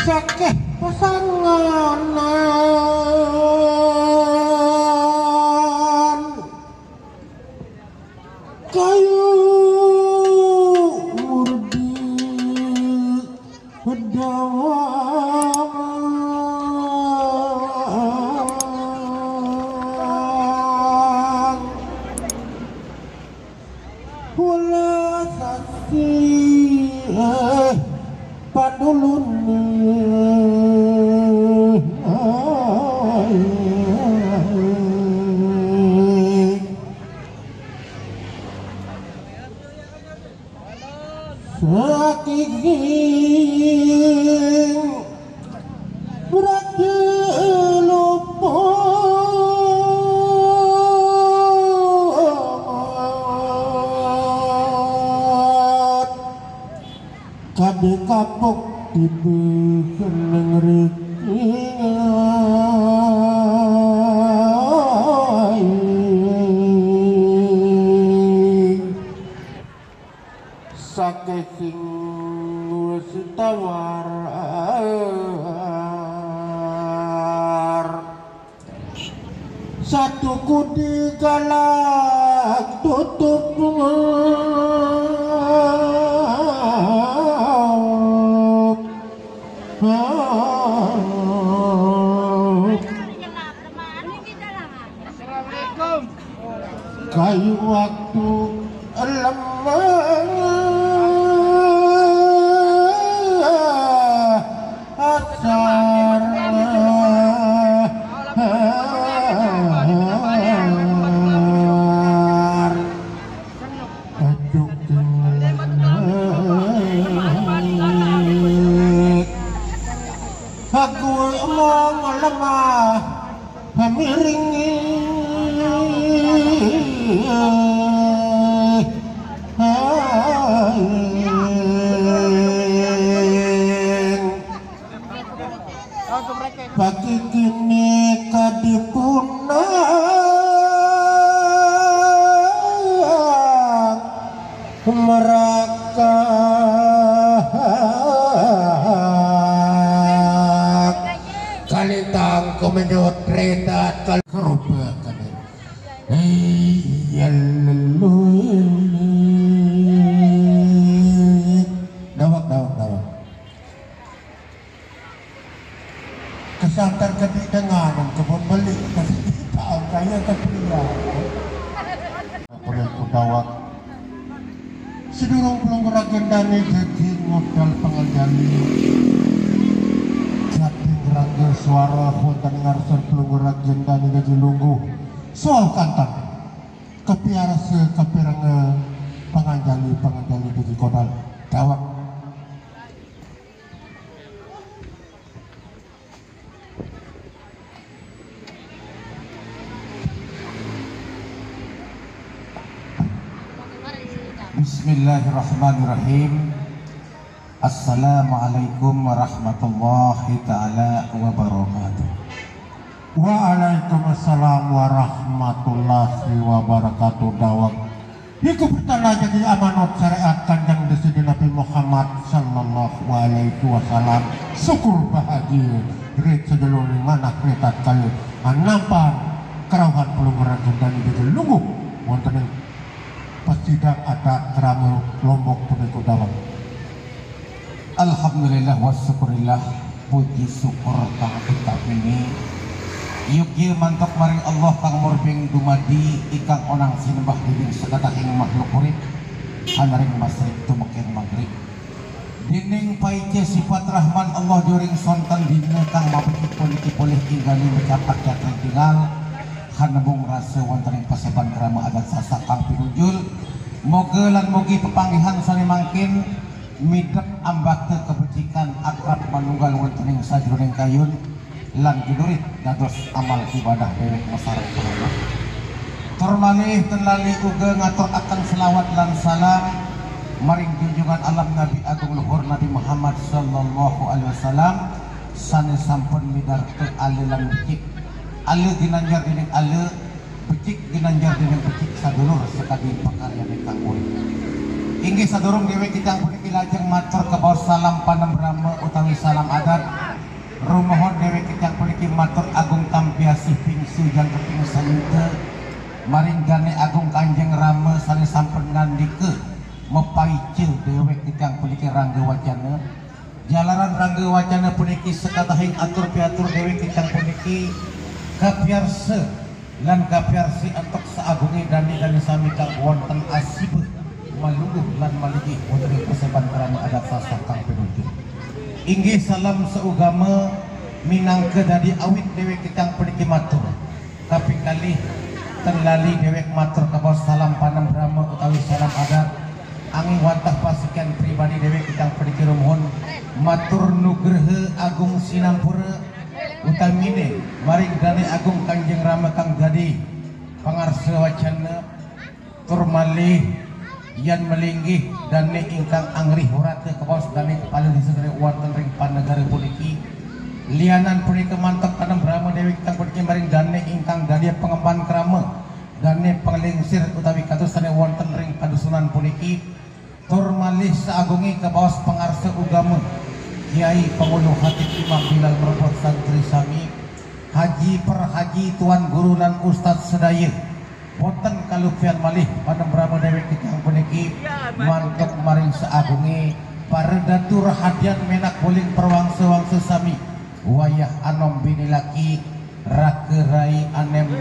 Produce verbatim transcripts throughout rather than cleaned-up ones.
Sakéh pasanganan kayu murdi pedang. Wala sasih paduluni. Saking berarti luput. Kadé kapok tipe seneng riki. Saké sing wis tawar. Satu kudi galak tutup. Kayu waktu lemah asar. Aduh, aku mau lemah. Hamiringi. Pakikini kadipunang meraka. Kalintang kumenyot redat kal-, kerobakan. Iya lelu. Dawak, dawak, dawak. Kesantar kedi dengan kebun beli kedi tahu kaya kepriya. Oleh ku dawak. Sedurung pelungguh ragén dané dadi modal panganjali. Dadi ngrangga suara wonten ngarsé pelungguh ragén dané dadi lungguh. Soal kantang. Kapiarsa kapireng panganjali-panganjali dadi kodal. Dawak. Bismillahirrahmanirrahim. Assalamualaikum warahmatullahi taala wabarakatuh. Waalaikumsalam warahmatullahi wabarakatuh. Dawak. Iku pertanda jadi amanat syariat Kanjeng Désidé Nabi Muhammad sallallahu alaihi wasallam. Syukur bahagia rit sedulur manah ri tatkala anampan kerauhan pelungguh ragén dané dadi lungguh wonten ing pasidang adat krama Lombok punika. Dawak. Alhamdulillah wa syukurillah, puji syukur kang utami. Yogya mantuk maring Allah kang murbing dumadi, ingkang onang sinembah dening sakatahing makhluk urip, sanaring masrik tumeka ing magrib. Dening paica sifat Rahman Allah joring sonten dina kang mabecik puniki polih inggani macapat jatring tingal, hanembung rasa wonten ing paseban krama adat Sasak kang pinunjul. Moga lan mugi pepanggihan sane mangkin midep ambata kabecikan akrab manunggal wonten ing sajroning kayun lan gilurit dados amal ibadah dewek masareng panganak. Tur malih ten lali uga ngaturaken selawat lan salam maring junjungan alam Nabi Agung Luhur Nabi Muhammad sallallahu alaihi wasallam sane sampun midarta ala lan becik. Ala ginanjar dening ala, becik ginanjar dening becik sadulur sakadi pakaryan ingkang urip. Inggih sadurung dewek titiang puniki Lajeng matur kabaos salam panembrama utawi salam adat. Rumohon dewek titiang puniki matur agung tampi asih pingsu jang keping sayuta. Maring dane agung Kanjeng Rama sane sampun ngandika mapaica dewek titiang puniki rangga wacana. Jalaran rangga wacana puniki sakatahing atur piatur dewek titiang puniki kapiarsa lan kapiarsi antuk saagunge dane-dane sami kang wonten asiba malungguh lan malinggih wonten ing paseban krama adat sasak kang pinuju. Inggih salam saugama minangka dadi awit dewek titiang puniki matur. Kaping kalih, ten lali dewek matur kabaos salam panembrama utawi salam adat. Anging wantah pasikian pribadi dewek titiang puniki rumuhun matur nugraha agung sinampura utamine maring dane agung Kanjeng Rama kang dadi pangarsa wacana. Tur malih, yan malinggih dane ingkang angrih urata kabaos dane kepala desa sane wonten ring panegara puniki. Lianan punika mantuk panembrama dewek titiang puniki maring dane ingkang dadi pangemban krama, dane panglingsir utawi kados sane wonten ring padusunan puniki. Tur malih saagunge kabaos pangarsa ugama, Kiai Panguluh Hatip Imam Bilal Mrebet santri sami, Haji Perhaji, Tuan Guru lan Ustad sedaya. Wonten kalupihan malih panembrama dewek titiang puniki mantuk maring saagunge para datu rahadian menak uling perwangsa-wangsa sami, wayah anom bini laki, raka rai anem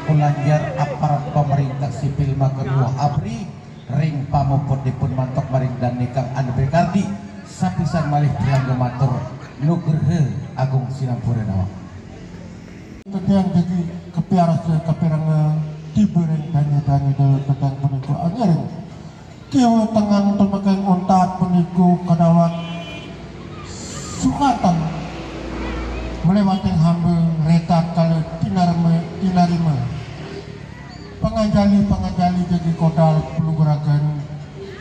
kulanjar aparat pamerintah sipil maka miwah abri ring pamuputipun mantuk maring dane kang anu brikardi, sapisan malih priyangga matur nugraha agung sinampura dawek. Titiang jagi kapiarsa kapirenga tiba ring dane-dane dewek titiang punika angiring kiwa tengang tumekeng untat punika kadawat sukatan maliwating hamba retat kala tinarma tinarima panganjali-panganjali jagi kodal peluguragan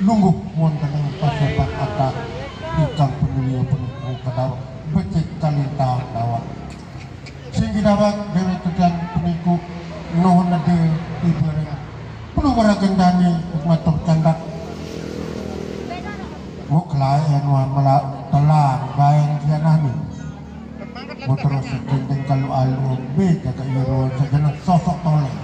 lungguh wonten ing pasepat adat ingkang panulia punika kadawat becik kalintang dawat. Sing dawat dewek titiang punika nuhun neda tiba ring peluguragan dane matur candhak. Muk laen wa mela telang baeng sianane. Putra segenting kalu alu ombe jaga iro segeneng sosok toleng.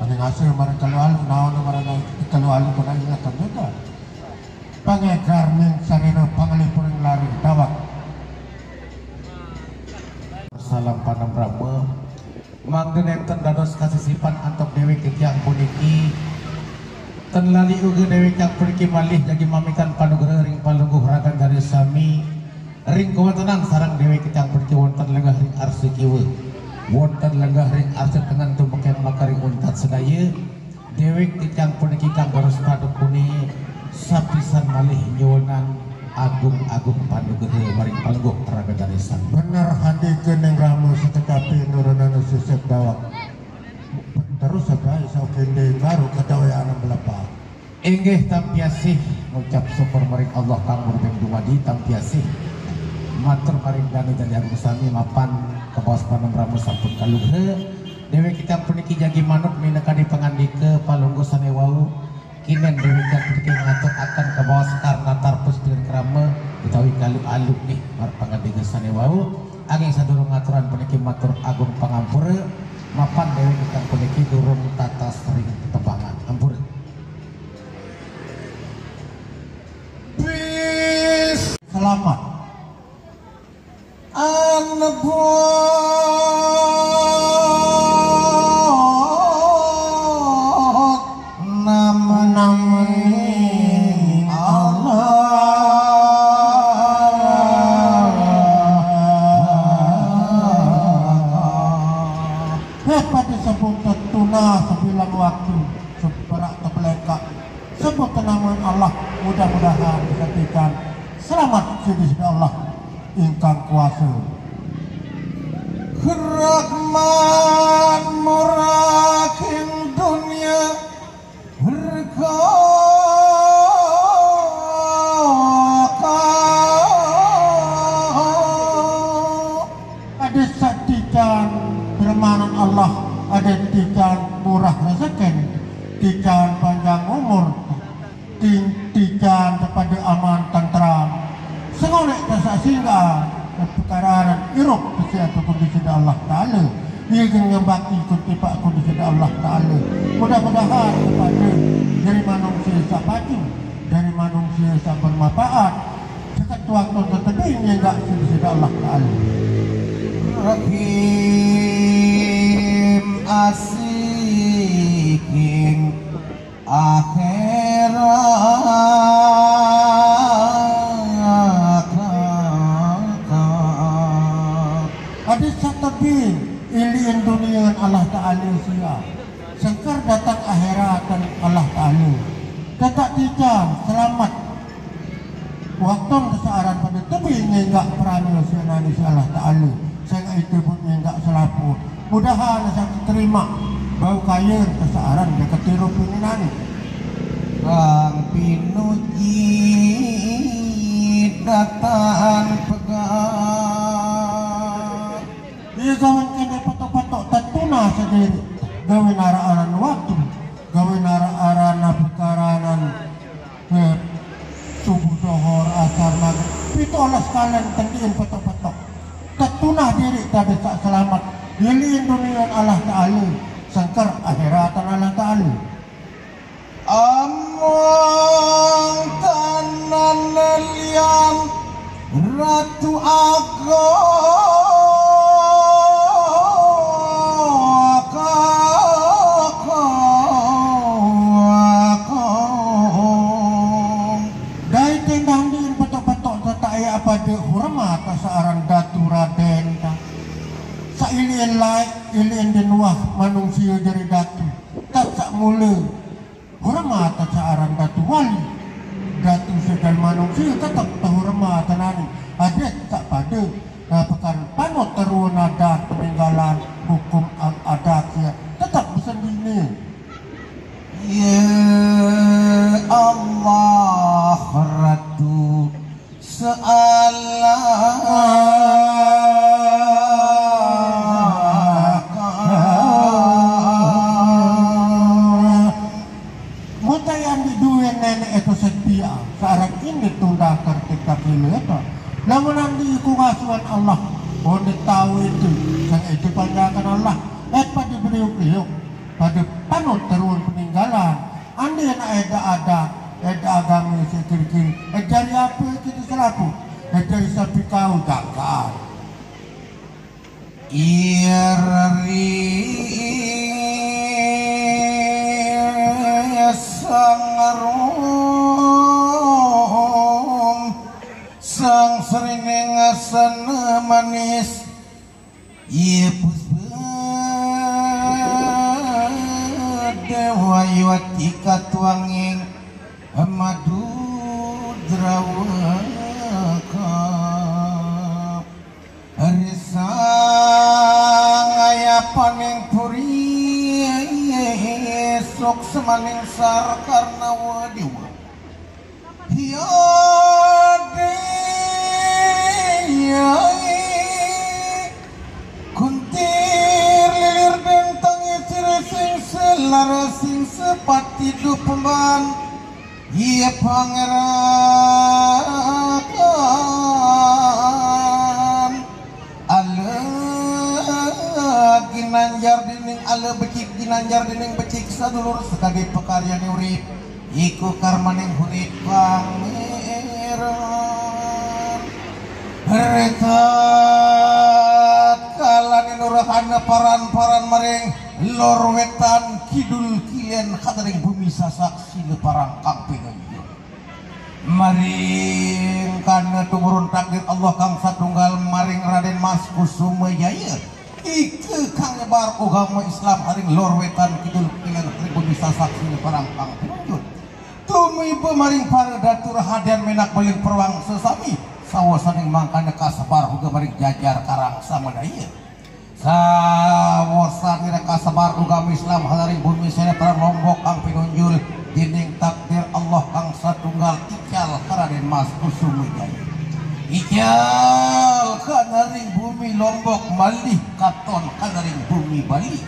Ane ngasa marang kalu alu, naon marang kalu alu kena ingat juga. Pangegar ning sarira panglipuring lari dawak. Salam panembrama. Mangda nenten dados kasisipan antuk dewek titiang puniki. Ten lali uga dewek titiang puniki malih jagi mamitan panugraha ring palungguh ragan dane sami. Ring kawontenan sareng dewek titiang puniki wonten lenggah ring arsa kiwa. Wonten lenggah ring arsa tengen tumeken maka ring untat sedaya. Dewek titiang puniki kang dados padukune sapisan malih nyuwunang agung-agung panugraha maring palungguh raga dane sami. Bener handike ning Rama sakecapi nurunan sisip dawak. Terus sebae saukende baru kadawean melepat. Inggih tampi asih ngucap syukur maring Allah kang murbeng dumadi tampi asih. Matur maring dane dane agung sami mapan kabaos panembrama sampun kalugra. Dewek titiang puniki jagi manut minakadi pangandika palungguh sane wau. Kinen dewek titiang puniki ngaturaken kabaos karna tarpus piring krama utawi kalu-alu nggih marang pangandika sane wau. Anging sadurung ngaturan puniki matur agung pangampura mapan dewek titiang puniki durung tatas ring tetebangan. Ampura. Bis. Selamat. Anebut nama-namani Allah. Hebat disebut tertuna sebilang waktu, seberak terbelengkak. Sebut nama Allah, mudah-mudahan digantikan selamat sidi Allah ingkang kuasa. Rahman muraking dunia. Ada satikan permanan Allah, ada tikan murah rezeki, tikan panjang umur, Sehingga perkara irup kesiatu kondisi Allah Ta'ala. Ia kena bakti kutipak kondisi Allah Ta'ala. Mudah-mudahan kepada dari manusia sak baju, dari manusia sak bermanfaat. Dekat waktu tetebing yang enggak kondisi Allah Ta'ala. Rahim asiking akhirat. Ada satu bin iliin dunia Allah Ta'ala sia. Sengkar datang akhirat Allah Ta'ala. Tetap tijang selamat. Waktu kesaaran pada tebi nyenggak perana sia nani si Allah Ta'ala. Sehingga itu pun nyenggak selapu. Mudahan asa terima bau kaya kesaaran dia ketiru pun nani. Kang pinuji datang pegang. Ia gawan kena patok-patok tatuna sendiri. Gawe nara aran waktu, gawe nara aran perkaranan, eh, subuh, dohor, asar, maghrib. Pitu olas kalian tendiin patok-patok. Tatuna diri tadi sak selamat. Yeliin dunia Allah Ta'ala, sengkar akhiratan Allah Ta'ala. Among tanan lian Ratu Agung. Dai tendang diin patok-patok tetap ya pada hormat seorang Datu Raden ta. Sailian lai, ilian dinuah manusia jadi datu. Tak sak mula. Hormat seorang Datu Wali. Datu segala manusia tetap terhormat nani. Adat tak pada, eh, pekan panut terun adat peninggalan hukum al-, adat ya tetap bersendiri. Ya Allah Ratu sealah. Mutayan di dua nenek itu setia, seorang ini tunda kertik kaki itu. Namun nanti iku ngasuhan Allah, oh, dia tahu itu, yang itu panjakan Allah, eh, pada beriuk-riuk, pada panut terun peninggalan, andi anak eda adat, eda agama sekirikir, eh, dari apa kita selaku, eh, dari sapi kau jangkaan. Irari sang rum, sang serineng asana manis. Iya puspa dewa yuatika tuanging madu drawaka. Risang ayapaning puri, suksmaning sar karnawa dewa. Hiya dei, kuntir lilir bentang ciri sing selara sing sepati dupeman. Iya Pangeran, ala ginanjar dening ala becik, ginanjar dening becik sadulur sakadi pakaryane urip, iku karmaning urip Pangeran. Ritatkalaning nurahana paran-paran maring lor wetan kidul kilen kataring bumi sasak sila parang kang pinunjul. Maring kana tumurun takdir Allah kang satunggal maring Raden Mas Kusuma Jaya. Ika kang nyebar agama Islam haring lor wetan kidul kilen haring bumi sasak sila parang kang pinunjul. Tumiba maring para datu rahadian menak beling perwang sesami. Sawasaning mangkana kasebar uga maring jajar karang samanaya. Sawosan ira kasebar agama Islam halaring bumi sene perang Lombok kang pinunjul dening takdir Allah kang satunggal ical ka Raden Mas Kusuma Jaya. Ical kanaring bumi Lombok malih katon kanaring bumi Bali.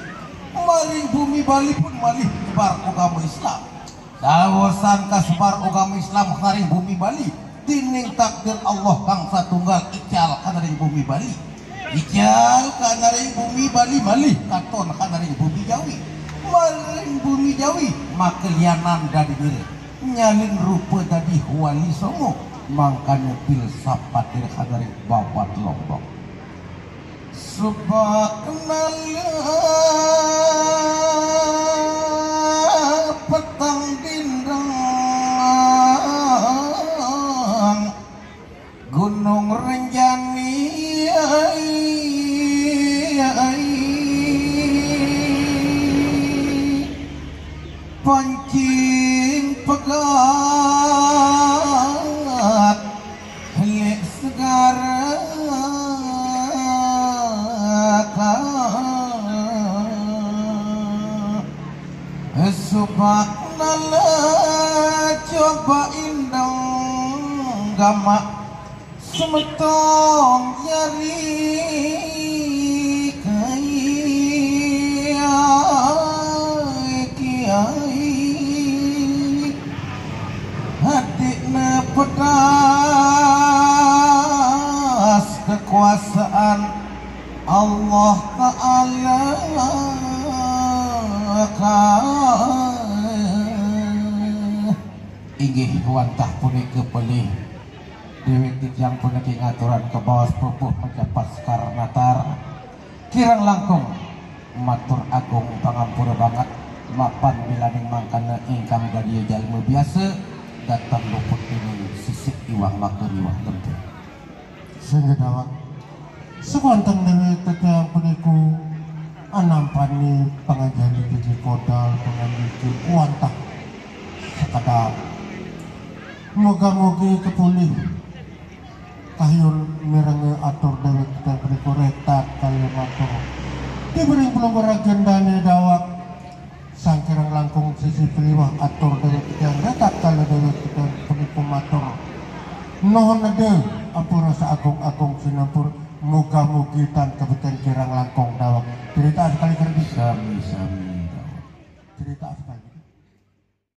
Maring bumi Bali pun malih nyebar agama Islam. Sawosan kasebar agama Islam kanaring bumi Bali. Dening takdir Allah kang satunggal, ical kana ring bumi Bali. Ical kana ring bumi Bali malih katon kana ring bumi Jawi. Maring bumi Jawi, makelianan dadi nira. Nyalin rupa dadi Wali Songo, mangkana pilsapat ira kana ring babad Lombok. Subaknala petang dindang Gunung Renjani, pancing pegat lek segara ka. Subaknala coba indeng gamak semeton jari kai, kiai. Hadikne pedas kekuasaan Allah Ta'ala ka. Inggih wantah punika pelih dewek titiang puniki ngaturang kabaos pupuh pajapat sekar natar. Kirang langkung matur agung pangampura banget mapan milaning mangkana ingkang dadia jalma biasa dateng luput dening sisip iwang maka miwah lembu. Sehingga dawat sekuanteng dewek titiang puniku anampani panganjali digi kodal panganjali wantah sekadar. Moga-mogi kepulih kayun mirenga atur dewek titiang puniku retat kaya matur. Dibering pelungguh ragendane dawat sang kirang langkung sisi peliwah atur dewek titiang retat kala dewek titiang puniku matur. Nuhun neda ampura saagung-agung sinampur, moga-mogi tan kabekten kirang langkung dawat. Cerita sekali kerdi. Sami-sami dawat. Cerita sekali.